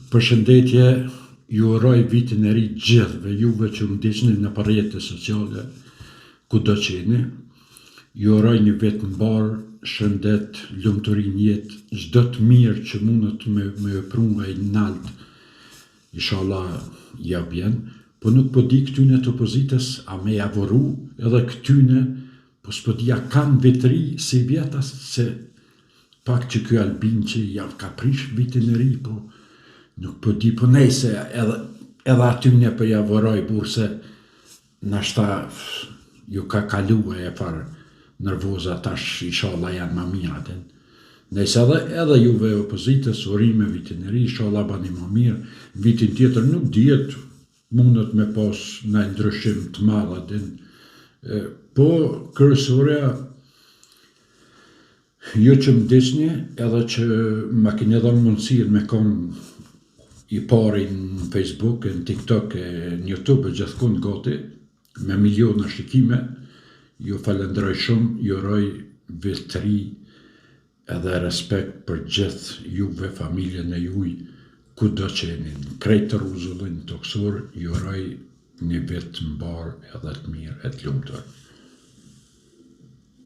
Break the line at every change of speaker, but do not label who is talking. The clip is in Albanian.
Përshëndetje, ju uroj vitin e ri gjithëve juve që më ndiqni nëpër rrjete sociale, kudo që jeni. Ju uroj një vit mbar, shëndet, lumturi në jetë, çdo të mirë që mundet me me ju pru nga i nalt. Inshallah ja vjen, po nuk po di këtyne të opozitës a me ja uru edhe këtyne, po s'po di a kanë vit ri si vjet a se Pak që ky Albin që ja ka prish vitin e ri po nuk po di po nejse edhe edhe atyne po ja uroj burrë se nashta ju ka kalu ajo far nervoza tash ishalla janë ma mirë atë nejse edhe edhe juve opozitës urime vitin e ri ishalla bani ma mirë vitin tjetër nuk dihet mundet me pas naj ndryshim të madh a din po kryesorja Ju që më ndiqni edhe që ma keni dhënë mundësinë me kon i pari në Facebook, në TikTok, e në YouTube e gjithkund gati, me miliona shikime, ju falenderoj shumë, ju uroj vit të ri edhe respekt për gjithë juve, familjen e juj, kudo që jeni, në krejt rruzullin tokësor, ju uroj një vit të mbarë edhe të mirë e të lumtur.